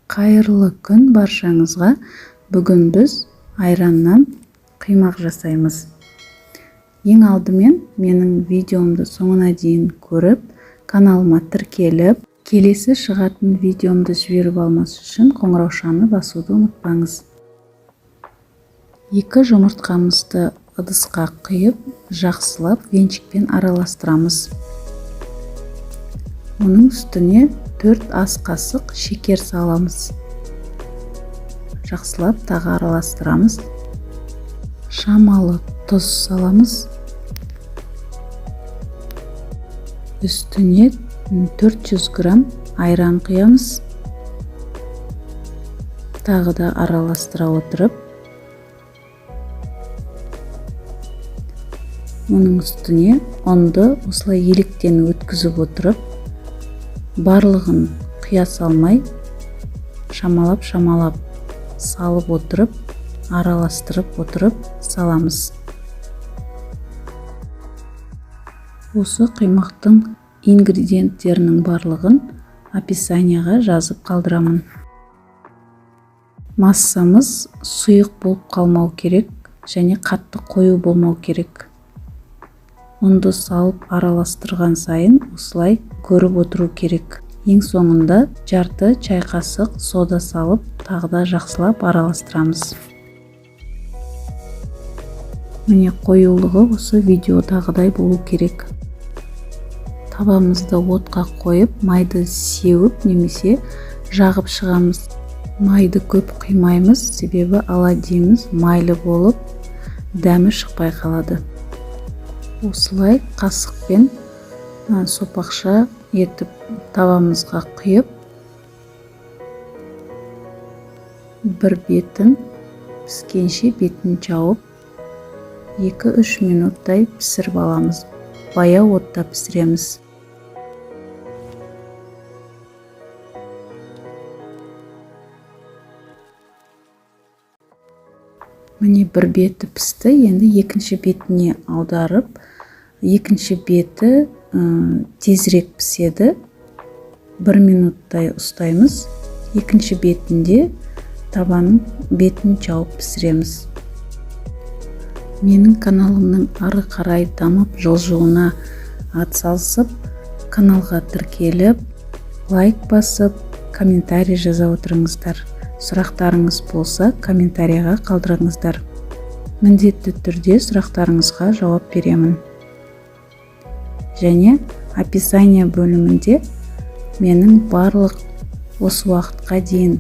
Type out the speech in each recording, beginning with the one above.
Қайырлы күн баршаңызға! Бүгін біз айраннан құймақ жасаймыз. Ең алдымен менің видеомды соңына дейін көріп, каналыма тіркеліп, келесі шығатын видеомды жіберіп алмас үшін қоңыраушаны басуды ұмытпаңыз. 2 жұмыртқамызды ыдысқа құйып, жақсылап венчикпен араластырамыз. Оның үстіне 4 ас қасық шекер саламыз. Жақсылап тағы араластырамыз. Шамалы тұз саламыз. Үстіне 400 грамм айран құямыз. Тағы да араластыра отырып, оның үстіне ұнды осылай електен өткізіп отырып, барлығын құя салмай, шамалап-шамалап салып отырып, араластырып отырып саламыз. Осы құймақтың ингредиенттерінің барлығын описанияға жазып қалдырамын. Массамыз сұйық болып қалмау керек және қатты қою болмау керек. Ұнды салып араластырған сайын осылай көріп отыру керек. Ең соңында жарты чай қасық сода салып, тағы да жақсылап араластырамыз. Міне, қоюлығы осы видеодағыдай болу керек. Табамызды отқа қойып, майды сеуіп немесе жағып шығамыз. Майды көп құймаймыз, себебі оладьиміз майлы болып, дәмі шықпай қалады. Осылай қасықпен сопақша етіп табамызға құйып, бір бетін піскенше бетін жауып, 2-3 минуттай пісіріп аламыз. Баяу отта пісіреміз. Міне, бір беті пісті, енді екінші бетіне аударып, екінші беті тезірек піседі. 1 минуттай ұстаймыз. Екінші бетінде табаның бетін жауып пісіреміз. Менің каналымның ары қарай дамып жылжуына атсалысып, каналға тіркеліп, лайк басып, комментарий жаза отырыңыздар. Сұрақтарыңыз болса, комментарияға қалдырыңыздар. Міндетті түрде сұрақтарыңызға жауап беремін. Және описание бөлімінде менің барлық осы уақытқа дейін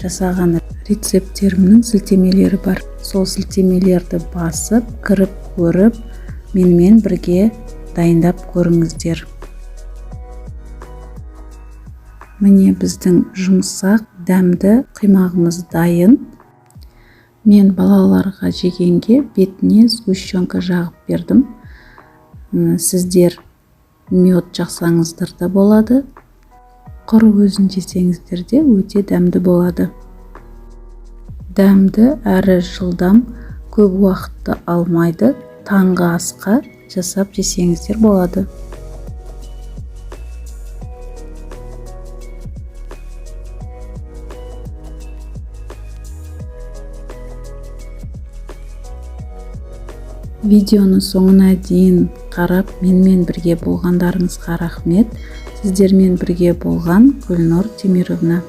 жасаған рецепттерімнің сілтемелері бар. Сол сілтемелерді басып, кіріп көріп, менімен бірге дайындап көріңіздер. Міне, біздің жұмсақ, дәмді құймағымыз дайын. Мен балаларға жегенге бетіне сгущенка жағып бердім. Сіздер мед жақсаңыздар да болады. Құр өзін жесеңіздер де өте дәмді болады. Дәмді әрі жылдам, көп уақытты алмайды. Таңғы асқа жасап жесеңіздер болады. Видеоны соңына дейін қарап, менімен бірге болғандарыңызға рахмет. Сіздермен бірге болған Гүлнұр Темировна.